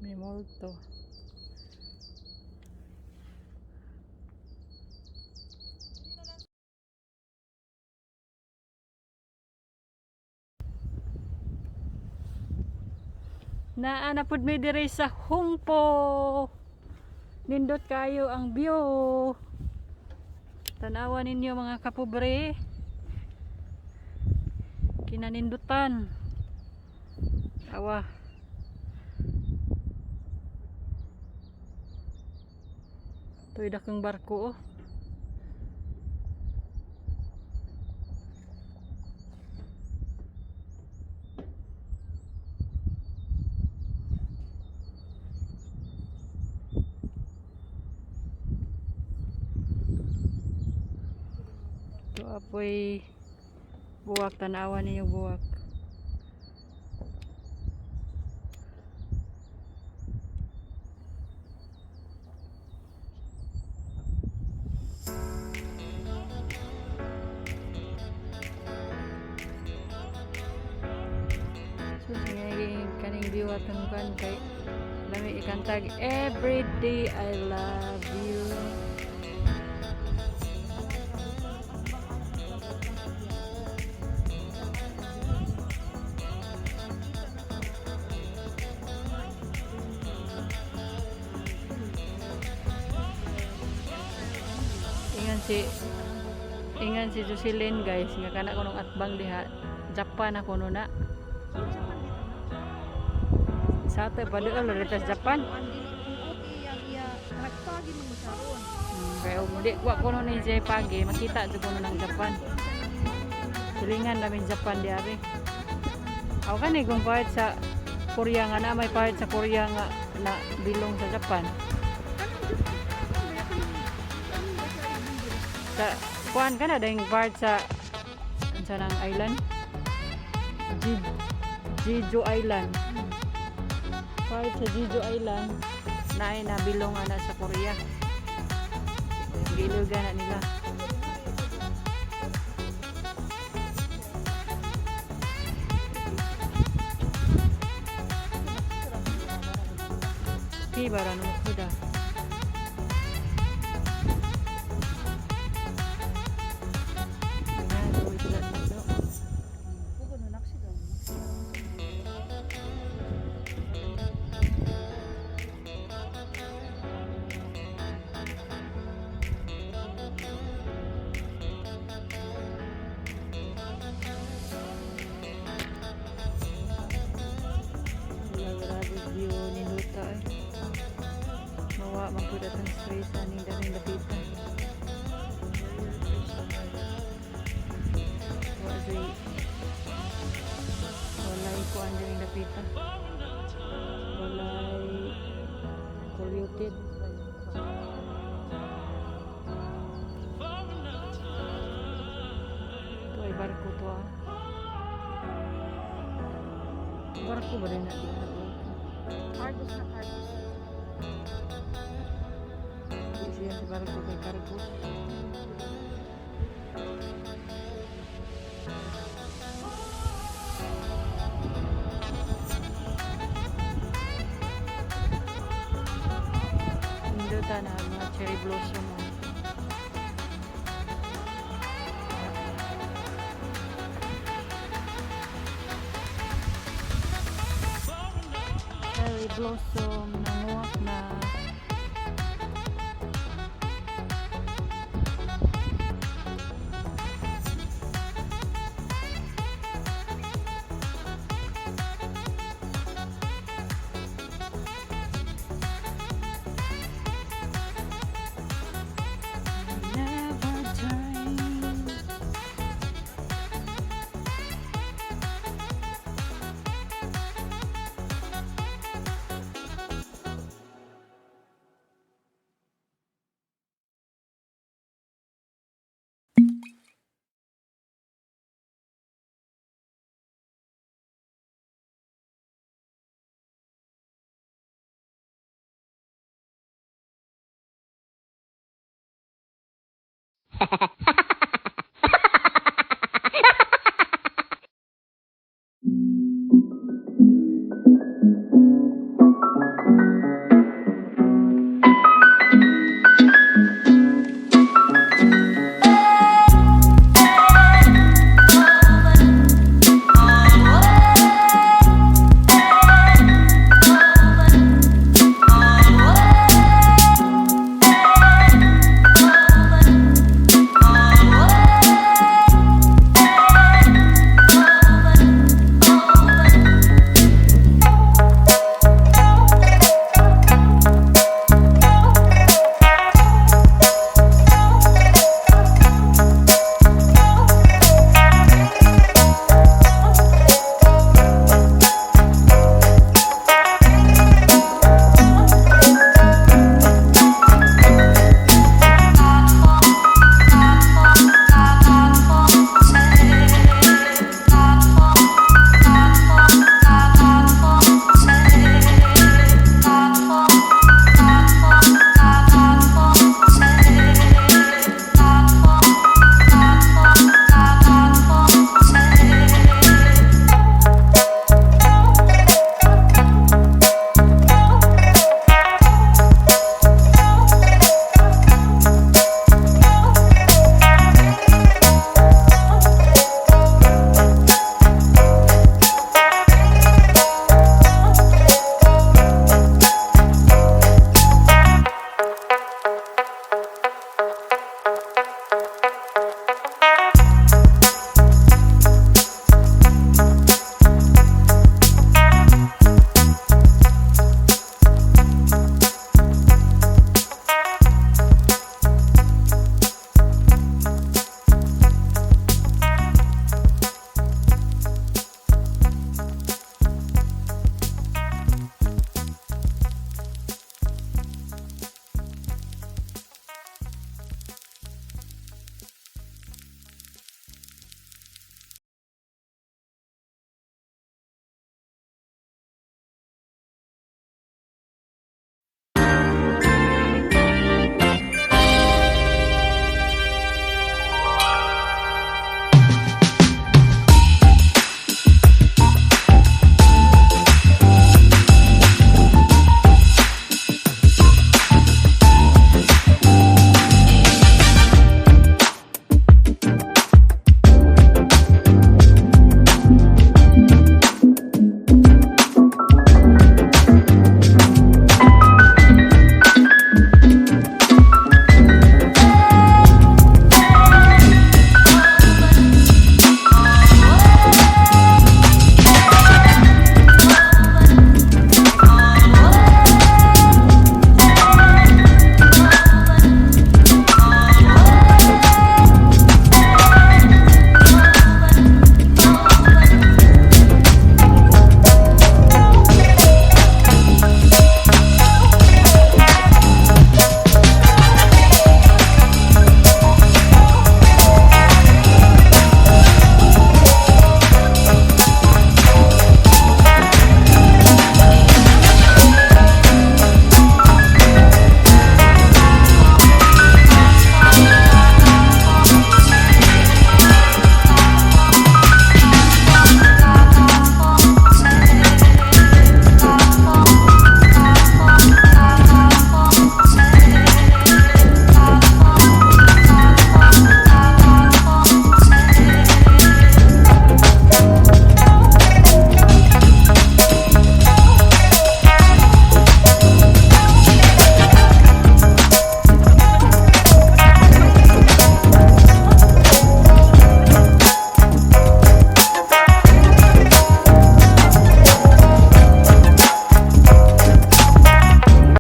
May multo. Naa na pud mi diri sa Hongpo. Nindot kayo ang view. Tanawa ninyo, mga kapobre. Kinanindutan. Awa. Ito'y dakong barko, oh. Ito apoy buwak, tanawa ninyo buwak. So sige, kaning view atong kan kay lami ikantag "Every Day I Love You". Ingan si Jocelyn, guys, nga kana kunong atbang diha, Japan ako no na. Sa ato pa doon dito sa Japan. Kaya di wa kuno ni siya pagi, makita jud kuno ng Japan. Silingan namin Japan diari. Aw kani kung part sa Korea nga na may part sa Korea nga na bilong sa Japan. Sa kuan ka na dahing part sa unsa nang island? Jeju Island. Part sa Jeju Island na ay nabilong ana sa Korea. Gilugan na nila. 피바라 너무 크다. 그냥 보이지가 않죠? 그거는 낚시가 Wala, grabe view ni Luta eh. Mawa man pud atong stress aning daring dapita. Wa say walay kuan diring dapita. Walay polluted. Ito ay barko to ah. Barko ba din na diha? Cargos na cargos. Di siya sa barko kay cargo. Nindota na mga cherry blossom, oh. Cherry blossom nanguwak na. Never dream.